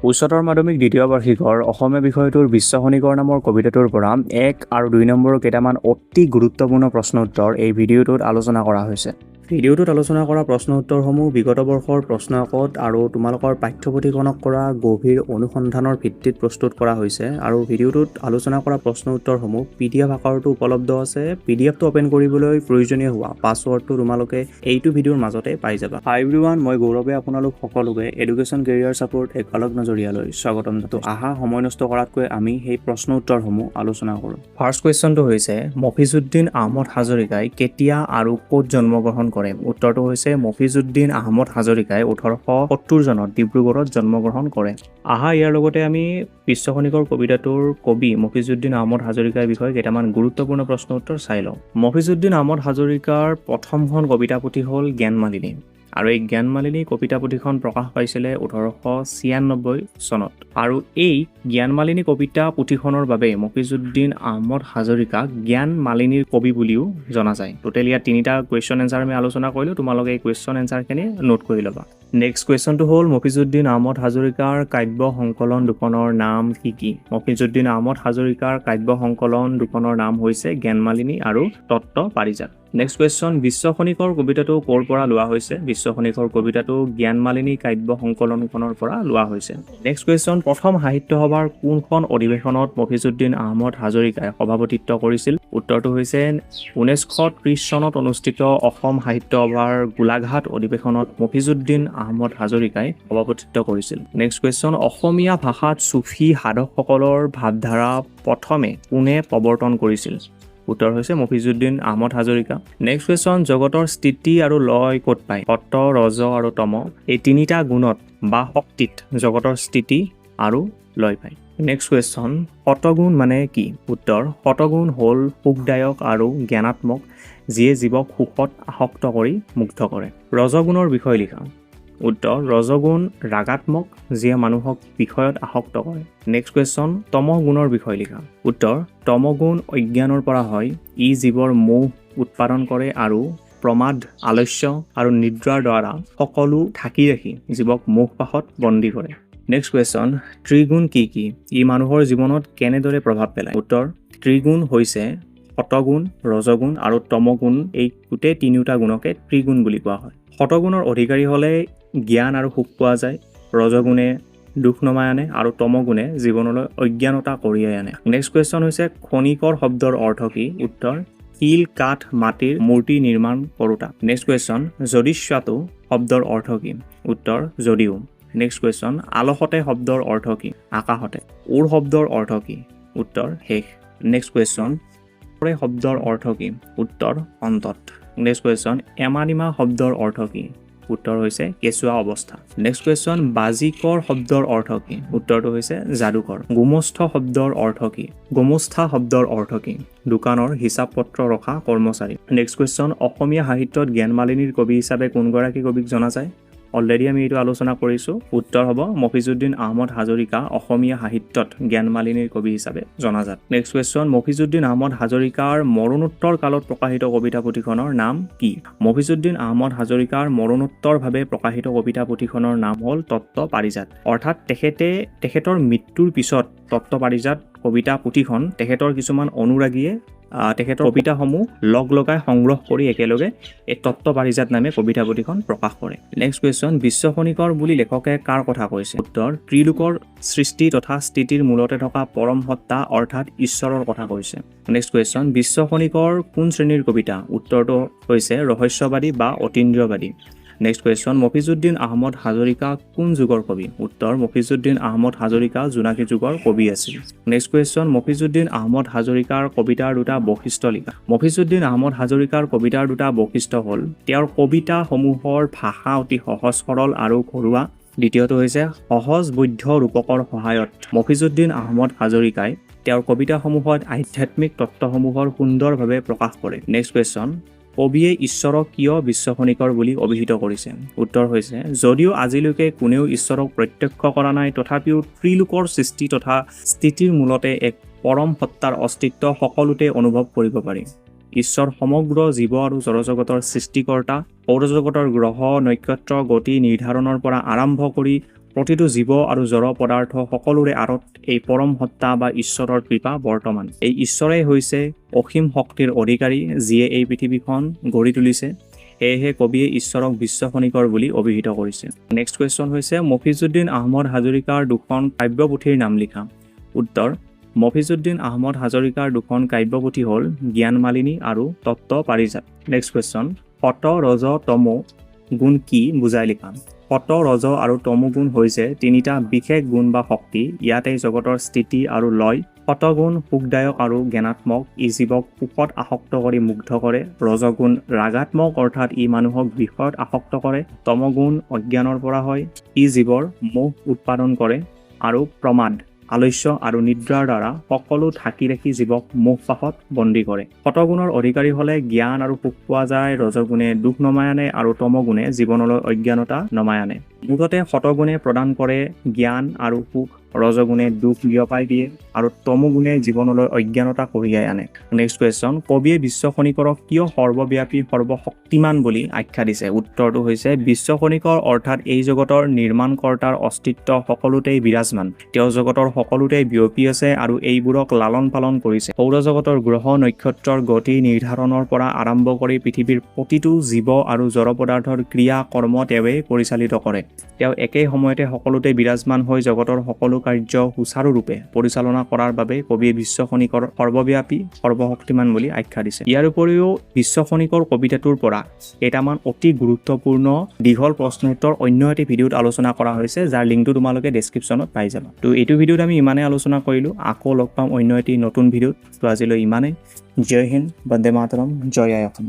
উচ্চতৰ মাধ্যমিক দ্বিতীয় বাৰ্ষিকৰ অসমীয়া বিষয়টোৰ "বিশ্বখনিকৰ" নামৰ কবিতাটোৰ পৰা 1 আৰু 2 নম্বৰৰ কেইটামান অতি গুৰুত্বপূৰ্ণ প্ৰশ্ন উত্তৰ এই ভিডিঅ'টোত আলোচনা কৰা হৈছে। ভিডিঅ'টোত আলোচনা কৰা প্ৰশ্ন উত্তৰসমূহ বিগত বৰ্ষৰ প্ৰশ্নকাকত আৰু তোমালোকৰ পাঠ্যপুথিখনক কৰা গভীৰ অনুসন্ধানৰ ভিত্তিত প্ৰস্তুত কৰা হৈছে। আৰু ভিডিঅ'টোত আলোচনা কৰা প্ৰশ্ন উত্তৰসমূহ পিডিএফ আকাৰতো উপলব্ধ আছে। পিডিএফটো অ'পেন কৰিবলৈ প্ৰয়োজনীয় হোৱা পাছৱৰ্ডটো তোমালোকে এইটো ভিডিঅ'ৰ মাজতে পাই যাবা। হাই এভৰিৱান, মই গৌৰৱে আপোনালোক সকলোকে এডুকেশ্যন কেৰিয়াৰ ছাপোৰ্ট এক অলগ নজৰীয়ালৈ স্বাগতম। তো আহা, সময় নষ্ট কৰাতকৈ আমি সেই প্ৰশ্ন উত্তৰসমূহ আলোচনা কৰোঁ। ফাৰ্ষ্ট কুৱেশ্যনটো হৈছে, মফিজুদ্দিন আহমদ হাজৰিকাই কেতিয়া আৰু ক'ত জন্মগ্ৰহণ কৰে? উত্তৰটো হৈছে, মফিজুদ্দিন আহমদ হাজৰিকাই 1870 চনত ডিব্ৰুগড়ত জন্মগ্ৰহণ কৰে। আহা, ইয়াৰ লগতে আমি "বিশ্বখনিকৰ" কবিতাটোৰ কবি মফিজুদ্দিন আহমদ হাজৰিকাৰ বিষয়ে কেইটামান গুৰুত্বপূৰ্ণ প্ৰশ্ন উত্তৰ চাই লওঁ। মফিজুদ্দিন আহমদ হাজৰিকাৰ প্ৰথমখন কবিতা পুথি হ'ল জ্ঞানমালিনী আৰু এই জ্ঞানমালিনী কবিতা পুথিখন প্ৰকাশ পাইছিলে 1896 চনত। আৰু এই জ্ঞানমালিনী কবিতা পুথিখনৰ বাবে মফিজুদ্দিন আহমদ হাজৰিকাক জ্ঞানমালিনীৰ কবি বুলিও জনা যায়। টোটেল ইয়াত তিনিটা কুৱেশ্যন এনচাৰ আমি আলোচনা কৰিলোঁ। তোমালোকে এই কুৱেশ্যন এনচাৰখিনি নোট কৰি ল'বা। নেক্সট কুৱেশ্যনটো হ'ল, মফিজুদ্দিন আহমদ হাজৰিকাৰ কাব্য সংকলন দুখনৰ নাম কি কি? মফিজুদ্দিন আহমদ হাজৰিকাৰ কাব্য সংকলন দুখনৰ নাম হৈছে জ্ঞানমালিনী আৰু তত্ত্ব পাৰিজাত। নেক্সট কুৱেশ্যন, "বিশ্বখনিকৰ" কবিতাটো ক'ৰ পৰা লোৱা হৈছে? "বিশ্বখনিকৰ" কবিতাটো জ্ঞানমালিনী কাব্য সংকলনখনৰ পৰা লোৱা হৈছে। নেক্সট কুৱেশ্যন, প্ৰথম সাহিত্য সভাৰ কোনখন অধিৱেশনত মফিজুদ্দিন আহমদ হাজৰিকাই সভাপতিত্ব কৰিছিল? উত্তৰটো হৈছে, 1930 চনত অনুষ্ঠিত অসম সাহিত্য সভাৰ গোলাঘাট অধিৱেশনত মফিজুদ্দিন আহমদ হাজৰিকাই সভাপতিত্ব কৰিছিল। নেক্সট কুৱেশ্যন, অসমীয়া ভাষাত চুফী সাধকসকলৰ ভাৱধাৰা প্ৰথমে কোনে প্ৰৱৰ্তন কৰিছিল? উত্তৰ হৈছে মফিজুদ্দিন আহমদ হাজৰিকা। নেক্সট কুৱেশ্যন, জগতৰ স্থিতি আৰু লয় ক'ত পায়? সত্, ৰজ আৰু তম, এই তিনিটা গুণত বা শক্তিত জগতৰ স্থিতি আৰু লয় পায়। নেক্সট কুৱেশ্যন, সতগুণ মানে কি? উত্তৰ, সতগুণ হ'ল সুখদায়ক আৰু জ্ঞানাত্মক, যিয়ে জীৱক সুখত আসক্ত কৰি মুগ্ধ কৰে। ৰজগুণৰ বিষয়ে লিখা। উত্তৰ, ৰজগুণ ৰাগাত্মক, যিয়ে মানুহক বিষয়ত আসক্ত কৰে। নেক্সট কুৱেশ্যন, তমঃ গুণৰ বিষয়ে লিখা। উত্তৰ, তমগুণ অজ্ঞানৰ পৰা হয়। ই জীৱৰ মোহ উৎপাদন কৰে আৰু প্ৰমাদ, আলস্য আৰু নিদ্ৰাৰ দ্বাৰা সকলো ঢাকি ৰাখি জীৱক মোহপাশত বন্দী কৰে। নেক্সট কুৱেশ্যন, ত্ৰিগুণ কি কি? ই মানুহৰ জীৱনত কেনেদৰে প্ৰভাৱ পেলায়? উত্তৰ, ত্ৰিগুণ হৈছে সতগুণ, ৰজগুণ আৰু তমগুণ। এই গোটেই তিনিওটা গুণকে ত্ৰিগুণ বুলি কোৱা হয়। সতগুণৰ অধিকাৰী হ'লে জ্ঞান আৰু সুখ পোৱা যায়, ৰজগুণে দুখ নমাই আনে আৰু তমগুণে জীৱনলৈ অজ্ঞানতা কঢ়িয়াই আনে। নেক্সট কুৱেশ্যন হৈছে, খনিকৰ শব্দৰ অৰ্থ কি? উত্তৰ, শিল, কাঠ, মাটিৰ মূৰ্তি নিৰ্মাণ কৰোতা। নেক্সট কুৱেশ্যন, যদিশ্বাটো শব্দৰ অৰ্থ কি? উত্তৰ, যদিও। নেক্সট কুৱেশ্যন, আলসতে শব্দৰ অৰ্থ কি? আকাশতে। ওৰ শব্দৰ অৰ্থ কি? উত্তৰ, শেষ। নেক্সট কুৱেশ্যন, শব্দৰ অৰ্থ কি? উত্তৰ, অন্তত। নেক্সট কুৱেশ্যন, এমাডিমা শব্দৰ অৰ্থ কি? উত্তৰ হৈছে কেঁচুৱা অৱস্থা। নেক্সট কুৱেশ্যন, বাজিকৰ শব্দৰ অৰ্থ কি? উত্তৰটো হৈছে যাদুকৰ। গোমস্থ শব্দৰ অৰ্থ কি? গোমস্থা শব্দৰ অৰ্থ কি? দোকানৰ হিচাপ পত্ৰ ৰখা কৰ্মচাৰী। নেক্সট কুৱেশ্যন, অসমীয়া সাহিত্যত জ্ঞানমালিনীৰ কবি হিচাপে কোনগৰাকী কবিক জনা যায়? অলৰেডি আমি এইটো আলোচনা কৰিছোঁ। উত্তৰ হ'ব মফিজুদ্দিন আহমদ হাজৰিকা অসমীয়া সাহিত্যত জ্ঞানমালিনীৰ কবি হিচাপে জনাজাত। নেক্সট কুৱেশ্যন, মফিজুদ্দিন আহমদ হাজৰিকাৰ মৰণোত্তৰ কালত প্ৰকাশিত কবিতা পুথিখনৰ নাম কি? মফিজুদ্দিন আহমদ হাজৰিকাৰ মৰণোত্তৰভাৱে প্ৰকাশিত কবিতা পুথিখনৰ নাম হ'ল তত্ত্ব পাৰিজাত। অৰ্থাৎ তেখেতে তেখেতৰ মৃত্যুৰ পিছত তত্ত্ব পাৰিজাত কবিতা পুথিখন তেখেতৰ কিছুমান অনুৰাগীয়ে তেখেতৰ কবিতাসমূহ লগ লগাই সংগ্ৰহ কৰি একেলগে এই তত্ত্ব পাৰিজাত নামে কবিতা পুথিখন প্ৰকাশ কৰে। নেক্সট কুৱেশ্যন, বিশ্বখনিকৰ বুলি লেখকে কাৰ কথা কৈছে? উত্তৰ, ত্ৰিলোকৰ সৃষ্টি তথা স্থিতিৰ মূলতে থকা পৰম সত্তা অৰ্থাৎ ঈশ্বৰৰ কথা কৈছে। নেক্সট কুৱেশ্যন, "বিশ্বখনিকৰ" কোন শ্ৰেণীৰ কবিতা? উত্তৰটো হৈছে ৰহস্যবাদী বা অতীন্দ্ৰিয়বাদী। নেক্সট কুৱেশ্যন, মফিজুদ্দিন আহমদ হাজৰিকা কোন যুগৰ কবি? উত্তৰ, মফিজুদ্দিন আহমদ হাজৰিকা জোনাকী যুগৰ কবি আছিল। নেক্সট কুৱেশ্যন, মফিজুদ্দিন আহমদ হাজৰিকাৰ কবিতাৰ দুটা বৈশিষ্ট্য লিখা। মফিজুদ্দিন আহমদ হাজৰিকাৰ কবিতাৰ দুটা বৈশিষ্ট্য হ'ল, তেওঁৰ কবিতাসমূহৰ ভাষা অতি সহজ সৰল আৰু ঘৰুৱা। দ্বিতীয়টো হৈছে, সহজবোধ্য ৰূপকৰ সহায়ত মফিজুদ্দিন আহমদ হাজৰিকাই তেওঁৰ কবিতাসমূহত আধ্যাত্মিক তত্ত্বসমূহৰ সুন্দৰভাৱে প্ৰকাশ কৰে। নেক্সট কুৱেশ্যন, কবিয়ে ঈশ্বৰক কিয় বিশ্বখনিকৰ বুলি অভিহিত কৰিছে? উত্তৰ হৈছে, যদিও আজিলৈকে কোনেও ঈশ্বৰক প্ৰত্যক্ষ কৰা নাই, তথাপিও ত্ৰিলোকৰ সৃষ্টি তথা স্থিতিৰ মূলতে এক পৰম সত্তাৰ অস্তিত্ব সকলোতে অনুভৱ কৰিব পাৰি। ঈশ্বৰ সমগ্ৰ জীৱ আৰু জড়জগতৰ সৃষ্টিকৰ্তা। সৌৰজগতৰ গ্ৰহ নক্ষত্ৰ গতি নিৰ্ধাৰণৰ পৰা আৰম্ভ কৰি প্ৰতিটো জীৱ আৰু জড় পদাৰ্থ সকলোৰে আঁৰত এই পৰম সত্তা বা ঈশ্বৰৰ কৃপা বৰ্তমান। এই ঈশ্বৰেই হৈছে অসীম শক্তিৰ অধিকাৰী, যিয়ে এই পৃথিৱীখন গঢ়ি তুলিছে। সেয়েহে কবিয়ে ঈশ্বৰক বিশ্বখনিকৰ বুলি অভিহিত কৰিছে। নেক্সট কুৱেশ্যন হৈছে, মফিজুদ্দিন আহমদ হাজৰিকাৰ দুখন কাব্যপুথিৰ নাম লিখা। উত্তৰ, মফিজুদ্দিন আহমদ হাজৰিকাৰ দুখন কাব্যপুথি হ'ল জ্ঞানমালিনী আৰু তত্ত্ব পাৰিজাত। নেক্সট কুৱেশ্যন, সত, ৰজ, তমো গুণ কি বুজাই লিখা। সত, ৰজ আৰু তমো গুণ হৈছে তিনিটা বিশেষ গুণ বা শক্তি। ইয়াতে জগতৰ স্থিতি আৰু লয়। সতগুণ সুখদায়ক আৰু জ্ঞানাত্মক, ই জীৱক সুখত আসক্ত কৰি মুগ্ধ কৰে। ৰজগুণ ৰাগাত্মক, অৰ্থাৎ ই মানুহক বিষয়ত আসক্ত কৰে। তমগুণ অজ্ঞানৰ পৰা হয়, ই জীৱৰ মোহ উৎপাদন কৰে আৰু প্ৰমাদ, আলস্য আৰু নিদ্ৰাৰ দ্বাৰা সকলো ঢাকি ৰাখি জীৱক মোহপাশত বন্দী কৰে। শতগুণৰ অধিকাৰী হ'লে জ্ঞান আৰু সুখ পোৱা যায়, ৰজগুণে দুখ নমাই আনে আৰু তমগুণে জীৱনলৈ অজ্ঞানতা নমাই আনে। মুঠতে শতগুণে প্ৰদান কৰে জ্ঞান আৰু সুখ, ৰজগুণে দুখ বিয়পাই দিয়ে আৰু তমগুণে জীৱনলৈ অজ্ঞানতা কঢ়িয়াই আনে। নেক্সট কুৱেশ্যন, কবিয়ে বিশ্বখনিকৰক কিয় সৰ্বব্যাপী সৰ্বশক্তিমান বুলি আখ্যা দিছে? উত্তৰটো হৈছে, বিশ্বখনিকৰ অৰ্থাৎ এই জগতৰ নিৰ্মাণকৰ্তাৰ অস্তিত্ব সকলোতেই বিৰাজমান। তেওঁ জগতৰ সকলোতেই বিয়পি আছে আৰু এইবোৰক লালন পালন কৰিছে। সৌৰজগতৰ গ্ৰহ নক্ষত্ৰৰ গতি নিৰ্ধাৰণৰ পৰা আৰম্ভ কৰি পৃথিৱীৰ প্ৰতিটো জীৱ আৰু জড় পদাৰ্থৰ ক্ৰিয়া কৰ্ম তেওঁৱেই পৰিচালিত কৰে। তেওঁ একে সময়তে সকলোতে বিৰাজমান হৈ জগতৰ সকলো কাৰ্য সুচাৰুৰূপে পৰিচালনা কৰাৰ বাবে কবিয়ে বিশ্বখনিকৰ সৰ্বব্যাপী সৰ্বশক্তিমান বুলি আখ্যা দিছে। ইয়াৰ উপৰিও বিশ্বখনিকৰ কবিতাটোৰ পৰা কেইটামান অতি গুৰুত্বপূৰ্ণ দীঘল প্ৰশ্ন উত্তৰ অন্য এটি ভিডিঅ'ত আলোচনা কৰা হৈছে, যাৰ লিংকটো তোমালোকে ডেছক্ৰিপশ্যনত পাই যাবা। তো এইটো ভিডিঅ'ত আমি ইমানেই আলোচনা কৰিলোঁ। আকৌ লগ পাম অন্য এটি নতুন ভিডিঅ'ত। তো আজিলৈ ইমানেই। জয় হিন্দ, বন্দে মাতৰম, জয় আই অসম।